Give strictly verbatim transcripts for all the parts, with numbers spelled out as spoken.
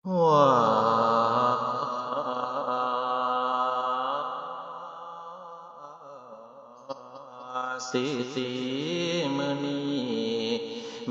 หัว สิ สิ มื้อนี้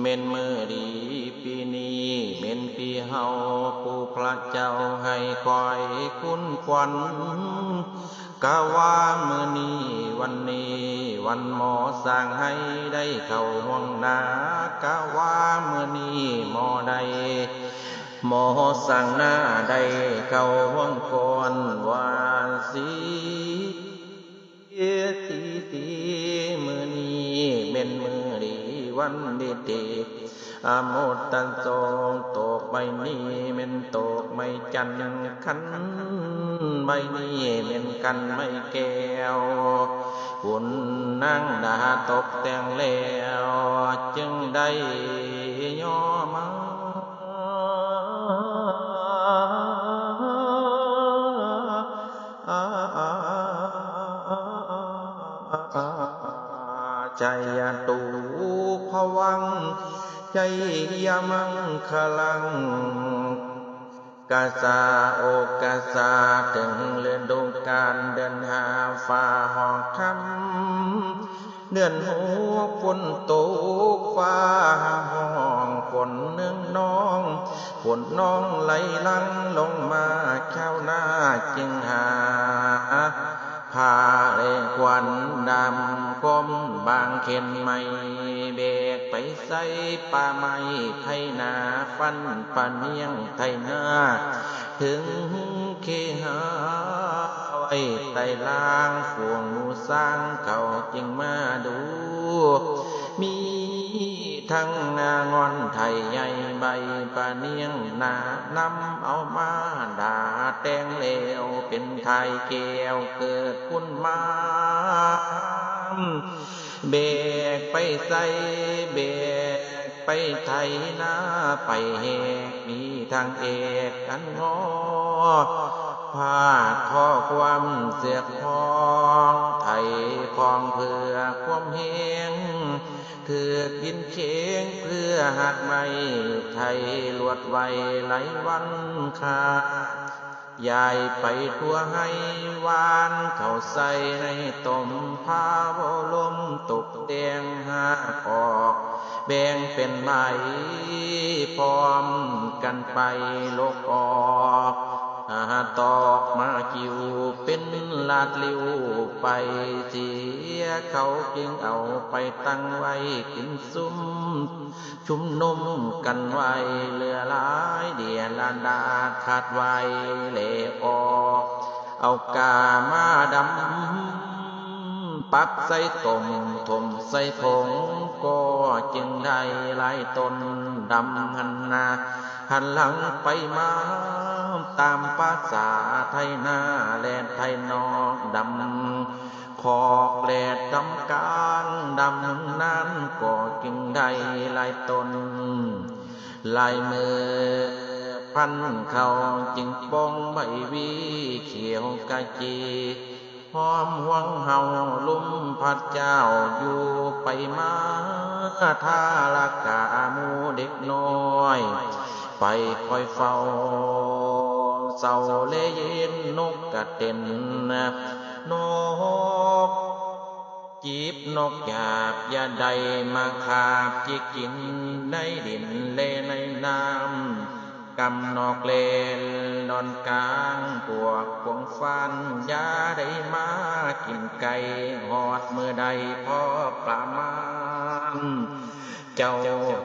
แม่นมื้อดี ปีนี้แม่นปีเฮา ผู้พระเจ้าให้คอยคุ้นขวัญ กะว่ามื้อนี้วันนี้วันหมอสั่งให้ได้เข้าห้องนากะว่ามื้อนี้หมอได้ หมอสั่งหน้าได้เข้าห้องก่อนว่าสิ สิ สิ มื้อนี้แม่นมื้อดีวันดีเด อโมตันโส ตกใบนี้แม่นตกไม้จันทร์ คันใบนี้แม่นคันไม้แก้ว คุณนางดาตกแต่งแล้ว จึงได้ย่อมา ชัยตูพวัง ชัยยมังคลัง กาสาโอกาสา ถึงฤดูกาลเดือนห้าฟ้าหอกคำ เดือนหกฝนตกฟ้าห้อง ฝนเนืองนอง ฝนนองไหลหลั่งลงมา ชาวนาจึงหา ผ้าและขวัญดำคมบางเข็นไม้ แบกไปใส่ป่าไม้ไถนา ฟันปะเนียงไถนา ถึงเคหาไว้ใต้ล่าง ฝูงหมูช้างเขาจึงมาดู มีทั้งงอนไถใหญ่ ใบปะเนียงหนานำเอามาดาแต่งแล้ว เป็นไถแก้วเกิดคุณมา แบกไปใส่ แบกไปไถนา ไปแหก มีทางเอกอันงอ พาดข้อความเสือกพอง ไถพองเพื่อความแฮง ถือกดินเข็งเพื่อหักไม้ ไถลวดไว้หลายวัน ข้า ยายไปทั่วไฮ่หว่าน เขาใส่ในต้มพาเว้าลม ตกแต่งหากออก แบ่งเป็นใบ พร้อมกันไปลกออก หาตอกมากิ่ว เป็นลาดลิ้วไปเสีย เขาจึงเอาไปตั้งไว้กินซุม ชุมนุมกันไว้เหลือหลาย เดียละดาขาดไว้แลออก เอากามาดำ ปักใส่ต้ม ถมใส่ผง ก็จึงได้หลายต้นดำหันหน้า หันหลังไปมา ตามภาษาไถนาและไถนอกดำ คอกแลดำกลางดำนั้น ก็จึงได้หลายต้น หลายมือพันเขาจึงปองใบหวีเขียวกะจี หอมห่วงเฮาลุ่มพัดเจ้าอยู่ไปมา ทาละกะหมู่เด็กน้อย ไปคอยเฝ้า เศร้าและเย็นนกกะเต้น นก จีบนกหยาบอย่าได้มาคาบจิกกินในดินและในน้ำ กำนอกแลนอนกลางพวกกวงฟาน อย่าได้มากินไก่ ฮอดมื้อใดพอประมาณ เจ้า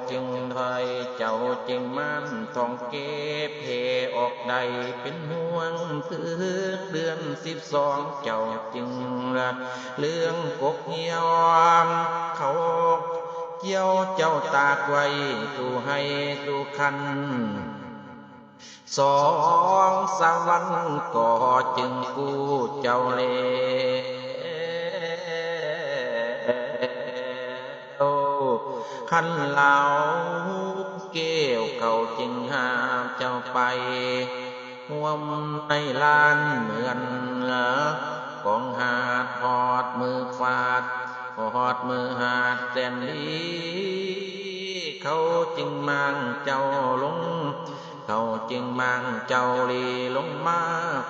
จึงถอย เจ้าจึงมั่น ท่องเก็บแผ่ออกได้เป็นห่วง ถึงเดือนสิบสอง เจ้าจึงละเรื่องกกเหี่ยว เขาเกี่ยวเจ้าตากไว้สู่ไฮ่สู่คัน สองสามวันก็จึงกู้เจ้าแล้ว คันลาวแก้วเขาจึงหาบเจ้าไป ห่วมในลานเหมือนกองหาด ฮอดมือฟาด ฮอดมือหาดแสนดี เขาจึงมางเจ้าลง เขา จึงมางเจ้าหลีลงมา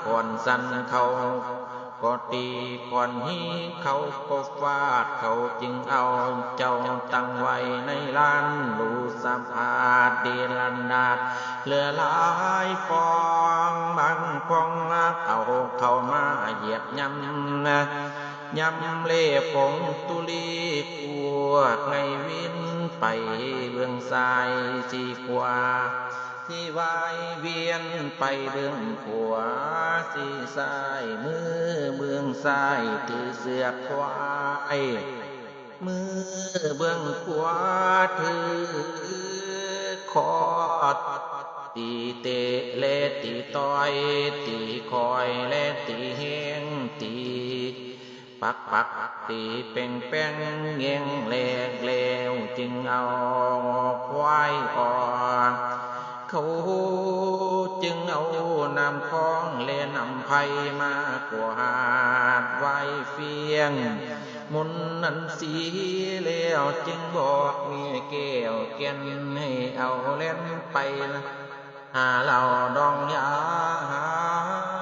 ขอนสันเขา ก็ตีขอนฮีเขาก็ฟาดเขา จึงเอาเจ้าตั้งไว้ในลานหรูสภาเดลนาด เหลือหลายฟองบางฟองเอาเขามาเหยียบย่ำนะ ย่ำเล่ผงตุลีกวกไงวินไปเบื้องซ้ายสีขวา สีวายเวียนไปเบื้องขวา สีซ้ายมือเบื้องซ้ายถือเสือกควาย มือเบื้องขวาถือคอด ตีเตะและตีต่อย ตีคอยและตีแฮง ตีปักปัก ตีแป้งแป้งแยงแหลกแล้วจึงเอาควายออก เขาจึงเอาน้ำคองและน้ำไผ่มากวาดไว้เฟียง มุนนั้นสีแล้วจึงบอกเมียแก้วแก่นให้เอาแล่นไป หาเหล้าดองยาหา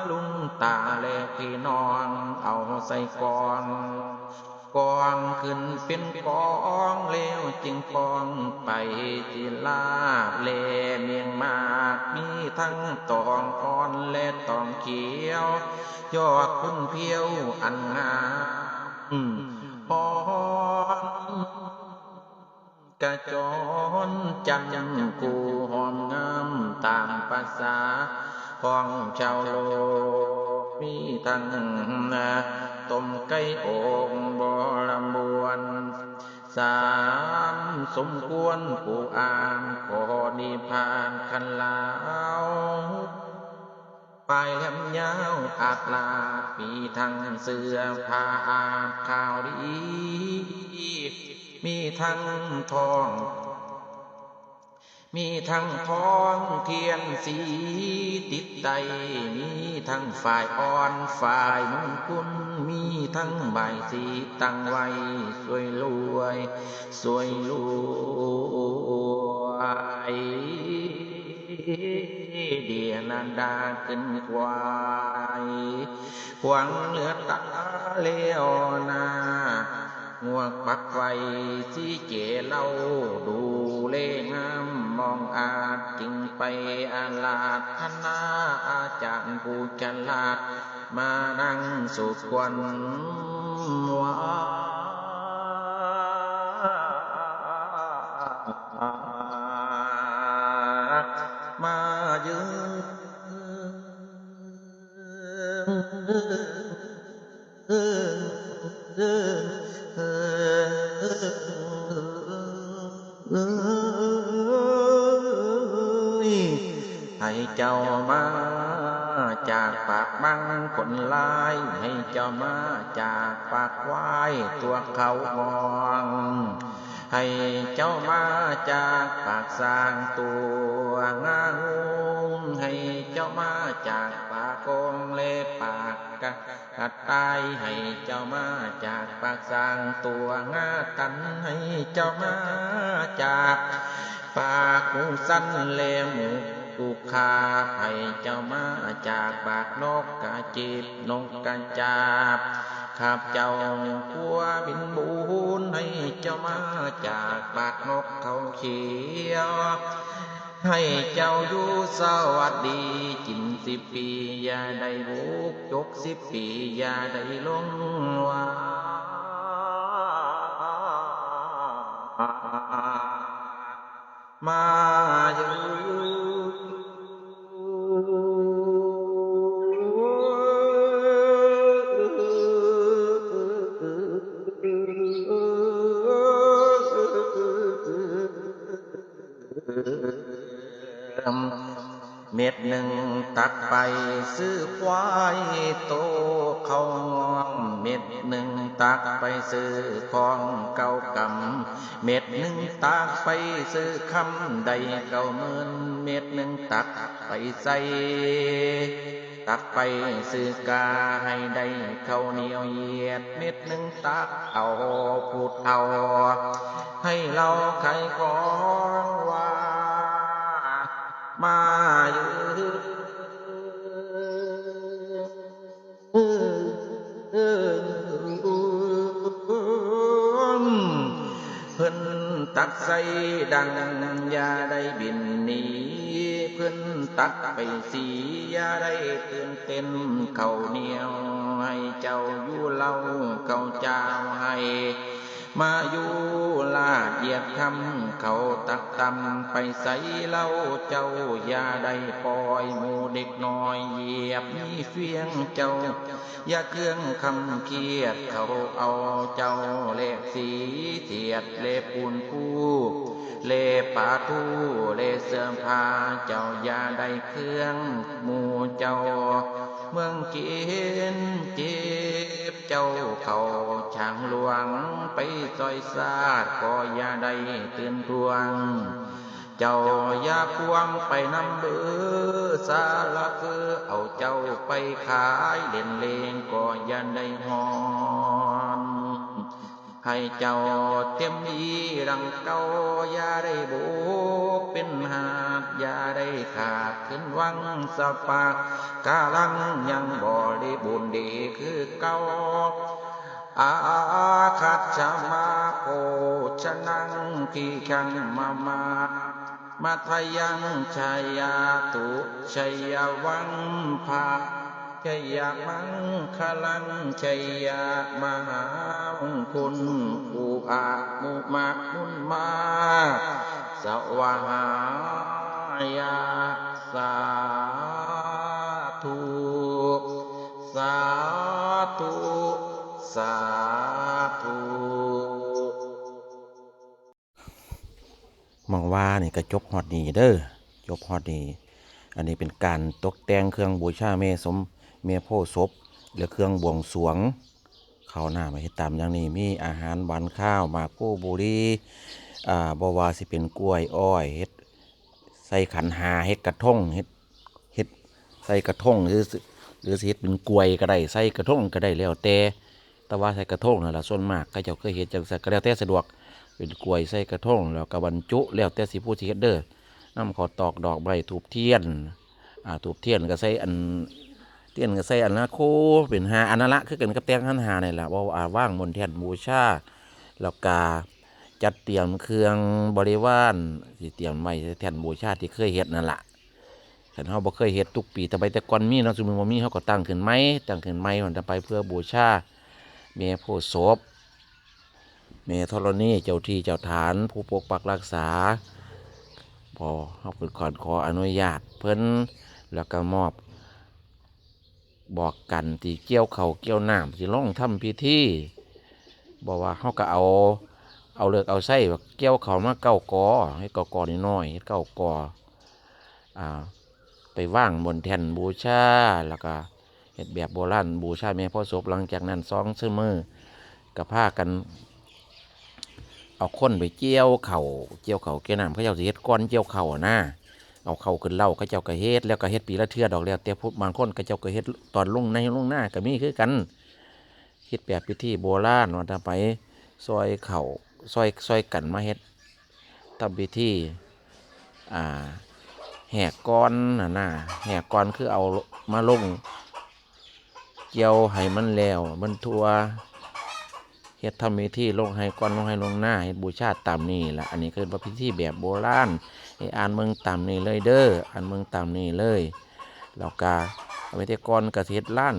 ลุงตาและพี่น้องเอาใส่กอง กองขึ้นเป็นกองแล้วจึงปองไปที่ลาบแลเมียงมาก มีทั้งตองอ่อนและตองเขียว ยอดคุณเพียวอันงามหอม กระจรจันทร์กูหอมงามตามภาษาของชาวโลก มีทั้งต้มไก่โอ่งบรมวน สามสมควรกูอ่านขอนิพพานขันลาว ปลายแหลมยาวอาดลาด มีทั้งเสื้อผ้าอาดขาวดี มีทั้งทอง มีทั้งทองเทียนสีติดไต มีทั้งฝ่ายอ่อนฝ่ายมงคุณ มีทั้งใบายสีตั้งไว้สวยรวย สวยรวย เดียนาดาขึ้นควาย ขวางเหลือตาแล้วนา งวกปักไว้สีเจเล่า ดูเลงามมองอาจ จึงไปอาราธนาอาจารย์ผู้ฉลาด มานั่งสูตรควันว่า มายืน ให้เจ้ามาจากปากมังคนหลาย ให้เจ้ามาจากปากควายตัวเขามอง ให้เจ้ามาจากปากสร้างตัวงางูง ให้เจ้ามาจากปากโกงและปากกะ กระต่าย ให้เจ้ามาจากปากสร้างตัวงาตัน ให้เจ้ามาจากปากหมูสันและหมูกุกคาบ ให้เจ้ามาจากปากนกกระจิบนกกระจาบ ข้าพเจ้าผัวบินบุญ ให้เจ้ามาจากปากนกเขาเขียว ให้เจ้าอยู่สวัสดีกินสิบปี อย่าได้บุกจกสิบปี อย่าได้ลงว่า มาอยู่ เม็ดหนึ่งตักไปซื้อควายโตเขางวง เม็ดหนึ่งตักไปซื้อของเก่ากำ เม็ดหนึ่งตักไปซื้อคำได้เก้าหมื่น เม็ดหนึ่งตักไปใส่ ตักไปซื้อกาให้ได้ข้าวเหนียวเหยียด เม็ดหนึ่งตักเอาผู้เฒ่า ให้เราขายของว่า มาอยู่ เพิ่นตักใส่ดัง อย่าได้บินหนี เพิ่นตักไปสี อย่าได้ตื่นเต้น ข้าวเหนียวให้เจ้าอยู่เล่า ข้าวเจ้าให้ มาอยู่ลาดเหยียบคำ ข้าวตักตำไปใส่เล่า เจ้าอย่าได้ปล่อยหมู่เด็กน้อยเหยียบ มีเฟียงเจ้า อย่าเครื่องคำเครียด เขาเอาเจ้าแลกสีเสียด แลปูนผู้ แลปาทู แลเสื้อผ้า เจ้าอย่าได้เครื่องหมู่เจ้า เมืองกินเจ็บ เจ้าเข้าช้างหลวง ไปซอยซาดก็อย่าได้ตื่นทวง เจ้าอย่าควงไปนำเบอ สาละคือเอาเจ้าไปขายเล่นเลง ก็อย่าได้ฮ้อน ให้เจ้าเต็มอีดังเก่า อย่าได้โบกเป็นหาด อย่าได้ขาดขึ้นวังสะปาก กาลังยังบริบูรณ์ดีคือเก่า อาคัจฉมาโภชนัง ทีฆังมะมา มัทยังชยาตุ ชยวังภา ชยมังคลัง ชยมหามงคล อุอะมุมะมุนมา สวหายะ สาธุ สาธุ สาธุ หม่องว่านี่ก็จบฮอดนี้เด้อ จบฮอดนี้ อันนี้เป็นการตกแต่งเครื่องบูชาแม่สม แม่โพธิ์ศพ และเครื่องบวงสรวง ข้าวหน้ามาเฮ็ดตามอย่างนี้ มีอาหารหวานคาว หมากพลูบุหรี่ อ่า บ่ว่าสิเป็นกล้วยอ้อย เฮ็ดใส่ขันห้า เฮ็ดกระทง เฮ็ด เฮ็ดใส่กระทง หรือ หรือสิเฮ็ดเป็นกล้วยก็ได้ ใส่กระทงก็ได้ แล้วแต่ แต่ว่าใส่กระทงนั่นล่ะ ส่วนมากเขาเจ้าเคยเฮ็ดจั่งซั้น ก็แล้วแต่สะดวก เป็นกล้วยใส่กระทง แล้วก็บรรจุ แล้วแต่สิผู้สิเฮ็ดเด้อ นำข้าวตอก ดอกไม้ ธูปเทียน อ่า ธูปเทียนก็ใส่อัน เทียนก็ใส่อันละคู่ เป็นห้าอันนั่นละ คือกันกับแต่งขันห้านี่ล่ะ ว่า อ่า วางบนแท่นบูชา แล้วก็จัดเตรียมเครื่องบริวาร สิเตรียมไว้ใส่แท่นบูชาที่เคยเฮ็ดนั่นล่ะ คันเฮาบ่เคยเฮ็ดทุกปี แต่ใบแต่ก่อนมีเนาะ ซุมื้อบ่มี เฮาก็ตั้งขึ้นใหม่ ตั้งขึ้นใหม่ มันจะไปเพื่อบูชาแม่โพธิ์ศพ แม่ธรณี เจ้าที่เจ้าทาน ผู้ปกปักรักษา พอเฮาขึ้นก่อนขออนุญาตเพิ่น แล้วก็มอบ บอกกันที่เกี่ยวข้าวเกี่ยวน้ำ ที่ลงทำพิธี บอกว่าเฮาก็เอา เอาฤกษ์เอาไชย เกี่ยวข้าวมาเก้ากอ เฮ็ดเก้ากอน้อยๆ เฮ็ดเก้ากอ อ่า ไปวางบนแท่นบูชา แล้วก็เฮ็ดแบบโบราณ บูชาแม่โพธิ์ศพ หลังจากนั้นสองมื้อ ก็พากัน เอาคนไปเกี่ยวข้าว เกี่ยวข้าวเกี่ยวน้ำ เขาเจ้าสิเฮ็ดก่อนเกี่ยวข้าวอะนะ เอาข้าวขึ้นเล้า เขาเจ้าก็เฮ็ด แล้วก็เฮ็ดปีละเทื่อดอก แล้วแต่ผู้ บางคนเขาเจ้าก็เฮ็ดตอนลงไฮ่ลงนาก็มีคือกัน เฮ็ดแบบพิธีโบราณ ว่าแต่ไปซอยข้าว ซอย ซอยกันมาเฮ็ด ทำพิธี อ่า แหกก่อนน่ะนะ แหกก่อนคือเอามาลง เกี่ยวให้มันแล้ว มันทั่ว เฮ็ดทำพิธีลงไฮ่ก่อน ลงไฮ่ลงนา เฮ็ดบูชาตามนี้ล่ะ อันนี้คือว่าพิธีแบบโบราณ ให้อ่านเบิ่งตามนี้เลยเด้อ อ่านเบิ่งตามนี้เลย แล้วก็สมัยแต่ก่อนก็สิเฮ็ดลาน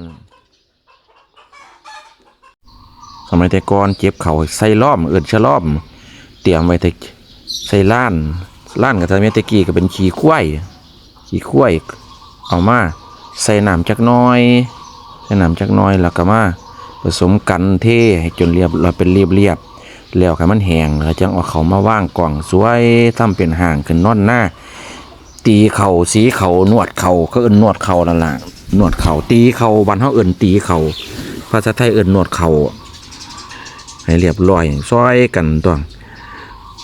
สมัยแต่ก่อนเก็บข้าวใส่ล้อม เอิ้นชะล้อม เตรียมไว้แต่ใส่ลาน ลานก็สมัยแต่กี้ก็เป็นขี้ควาย ขี้ควาย เอามาใส่น้ำจักหน่อย ใส่น้ำจักหน่อย แล้วก็มาผสมกัน เทให้จนเรียบ แล้วเป็นเรียบๆ แล้วให้มันแห้ง แล้วจั่งเอาข้าวมาวางกองสวย ทำเป็นห้างขึ้นนอนนา ตีข้าว สีข้าว นวดข้าว เขาเอิ้นนวดข้าวนั่นล่ะ นวดข้าว ตีข้าว บ้านเฮาเอิ้นตีข้าว ภาษาไทยเอิ้นนวดข้าว ให้เรียบร้อย ซอยกันตั๊ว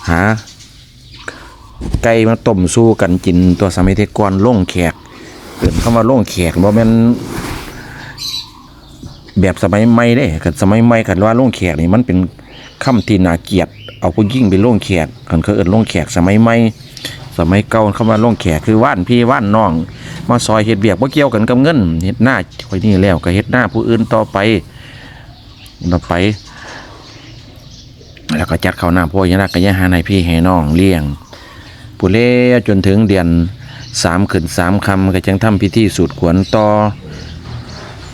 หาไก่มาต้มสู่กันกินตั๊ว สมัยแต่ก่อนลงแขก เอิ้นคำว่าลงแขก บ่แม่นแบบสมัยใหม่เด้ คันสมัยใหม่คันว่าลงแขกนี่มันเป็นคำที่น่าเกลียด เอาผู้หญิงไปลงแขก คันเขาเอิ้นลงแขกสมัยใหม่ สมัยเก่าคำว่าลงแขกคือว่านพี่ว่านน้อง มาซอยเฮ็ดเวียก บ่เกี่ยวกันกับเงิน เฮ็ดนาข่อยนี่แล้วก็เฮ็ดนาผู้อื่นต่อไป ต่อไป แล้วก็จัดข้าวน้ำพระยานาคก็ยังหาให้พี่ให้น้องเลี้ยง ผู้แล้วจนถึงเดือนสามขึ้นสามค่ำก็จังทำพิธีสูดขวัญต่อ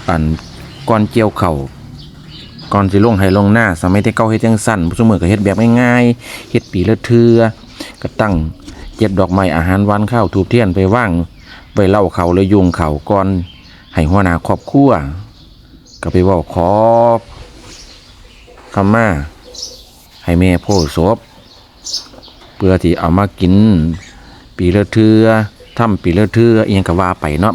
อันก่อนเกี่ยวข้าว ก่อนสิลงไฮ่ลงนา สมัยแต่เก่าเฮ็ดจั่งซั้น ซุมื้อก็เฮ็ดแบบง่ายๆ เฮ็ดปีละเทื่อ ก็ตั้งเก็บดอกไม้อาหารหวานคาวธูปเทียนไปวางไว้เล้าข้าวและยุงข้าวก่อน ให้หัวหน้าครอบครัว ก็ไปเว้าขอขมาให้แม่โพธิ์ศพ เพื่อที่เอามากินปีละเทื่อ ทำปีละเทื่อ อิหยังก็ว่าไปเนาะ